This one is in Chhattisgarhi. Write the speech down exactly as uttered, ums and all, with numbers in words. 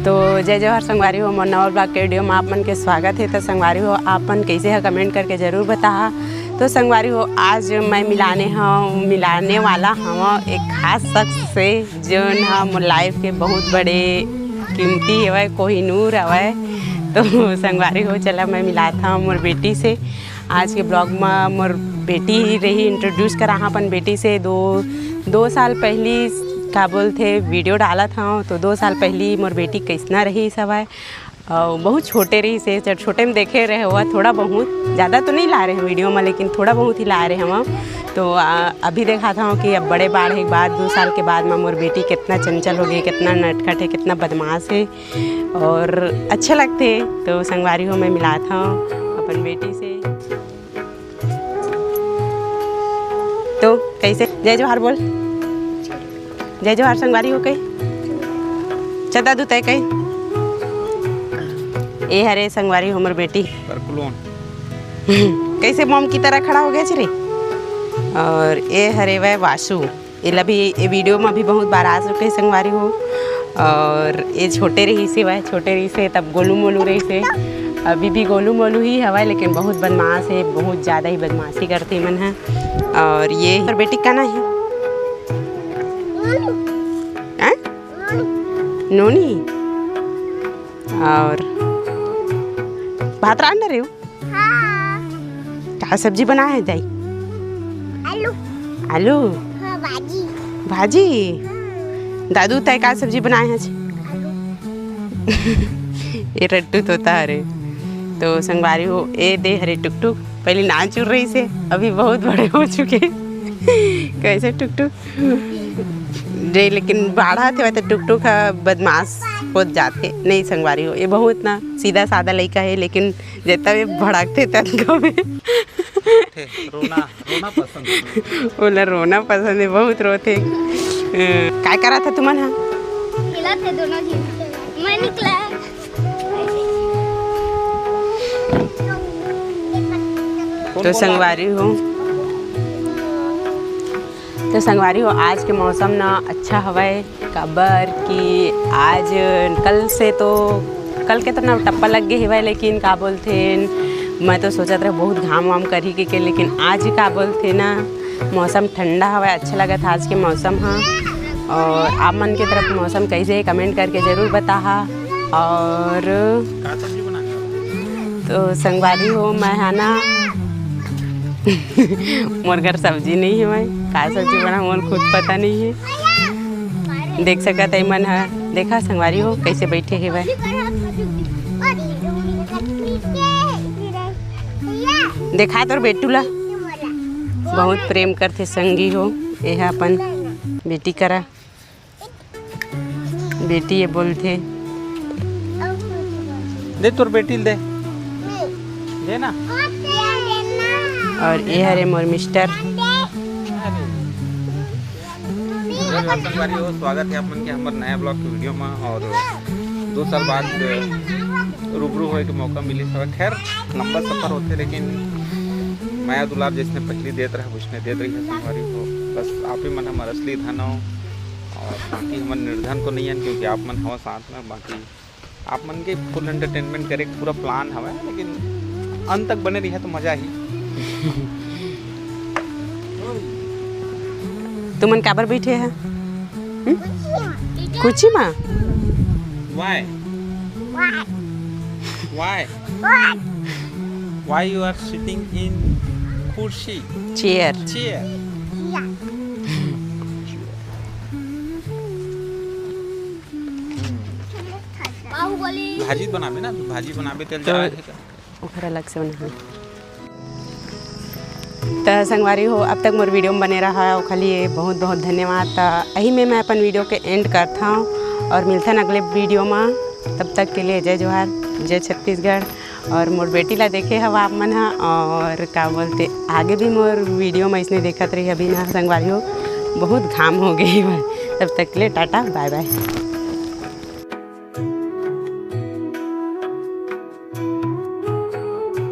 तो जय जोहार संगवारी हो, मोर नवा vlog के video में आप मन के स्वागत है। तो संगवारी हो, आप मन कैसे है, comment करके जरूर बताहा। तो संगवारी हो, आज मैं मिलाने हूँ, मिलाने वाला हूँ एक खास शख्स से, जोन ह मोर life के बहुत बड़े कीमती हवय, कोहिनूर हवय। तो संगवारी हो, चला मैं मिलात हूँ मोर बेटी से। आज के vlog में मोर बेटी ही रही, introduce कराहा अपन बेटी से। दो दो साल पहली का बोलथे video डालत हूँ, तो दो साल पहली मोर बेटी कैसना रही हवय। अउ बहुत छोटे रहिस हे, जब छोटे में देखे रहे हुआ थोड़ा बहुत, ज़्यादा तो नहीं ला रहे हैं video में, लेकिन थोड़ा बहुत ही ला रहे हैं हम। तो आ, अभी देखात हूँ कि अब बड़े बाढ़ के बाद, दो साल के बाद में मोर बेटी कितना चंचल हो गई, कितना नटखट है, कितना बदमाश है और अच्छा लगते। तो संगवारी हो, मैं मिलात हूँ अपन बेटी से। तो कैसे, जय जोहार बोल। जय जोहार संगवारी हो कई। चल दादू तय कई। ए हरे संगवारी हो मोर बेटी। कैसे mom की तरह खड़ा हो गया रे। और ए हरे वह वासु, एला भी, ए video में भी बहुत बार आ चुके संगवारी हो। और ये छोटे रहिस हे, वह छोटे रहिस हे तब गोलू मोलू रहिस हे, अभी भी गोलू मोलू ही हवय, लेकिन बहुत बदमाश है, बहुत ज़्यादा ही बदमाशी करथे मन ह। और ये और बेटी का ना है? हैं? नोनी। और भात रांध रहे हो? हाँ। का सब्जी बनाए है दाई? आलू। आलू? हाँ, भाजी। भाजी? हाँ। दादू, तय का सब्जी बनाए है आज? आलू। ये रट्टू तोता हरे। तो संगवारी हो, ए दे हरे टुकटुक, पहले नानचुर रहिस हे, अभी बहुत बड़े हो चुके। कैसे टुकटुक? जे लेकिन बाढ़त हे, तो टुकटुक ह बदमाश होत जाथे। नहीं संगवारी हो, ये बहुत ना सीधा साधा लइका है, लेकिन जेतना भी भड़कथे ततका में। रोना, रोना पसंद है। ओला रोना पसंद है, बहुत रोथे। अ, काय करत ह तुमन ह? खेलत हे दोनों झन। मैं निकला। तो संगवारी हो, तो संगवारी हो, आज के मौसम ना अच्छा हवय, काबर कि आज, कल से तो, कल के तो ना टप्पा लग गे हवय, लेकिन का बोलथे, मैं तो सोचत रहे बहुत घाम वाम करही के, के, लेकिन आज का बोलथे ना, मौसम ठंडा हवय, अच्छा लगत हे आज के मौसम ह। और आप मन के तरफ मौसम कैसे हे, comment करके जरूर बताहा। और तो संगवारी हो, मैं हा ना मोर घर सब्जी नहीं है, मैं का सब्जी बना मोर खुद पता नहीं है। देख सकत है मन हा, देखा संगवारी हो कैसे बैठे है वह। देखा तोर बेटू ला बहुत प्रेम करथे संगी हो, एहा अपन बेटी करा। बेटी ये बोलथे। दे तोर बेटी ल दे। दे ना। और ये हरे मोर mister। जय जोहार संगवारी हो, स्वागत है आप मन के हमर नया vlog के video में। और दो साल बाद रूबरू होए के मौका मिलिस हवय। खैर, लंबा सफर होथे, लेकिन मया दुलार जैसने पहली देत रहे, वैसने देत रही है संगवारी हो। बस आप ही मन हमर असली धन हो। और बाकी हमन निर्धन तो नहीं हन, क्योंकि आप मन हवा साथ में। बाकी आप मन के full entertainment करे के पूरा plan हवय, लेकिन अंत तक बने रहिहा तो मजा ही। तुमन काबर बैठे ह? हम्म? कुर्सी मा? Why? Why? Why you are sitting in कुर्सी? Chair. Chair. बाहुबली। भाजी बनाबे ना, भाजी बनाबे तेल तो जला के। ओखर अलग से बनाबे। त संगवारी हो, अब तक मोर video में बने रहा, ओखर लिए बहुत बहुत धन्यवाद। त यही में मैं अपन video के end करता हूँ और मिलथन अगले video में। तब तक के लिए जय जोहार, जय छत्तीसगढ़। और मोर बेटी ला देखे हव आप मन ह, और का बोलते, आगे भी मोर video में इसने देखत रही अभी ना संगवारी हो, बहुत घाम हो गई है। तब तक के लिए टाटा, bye bye।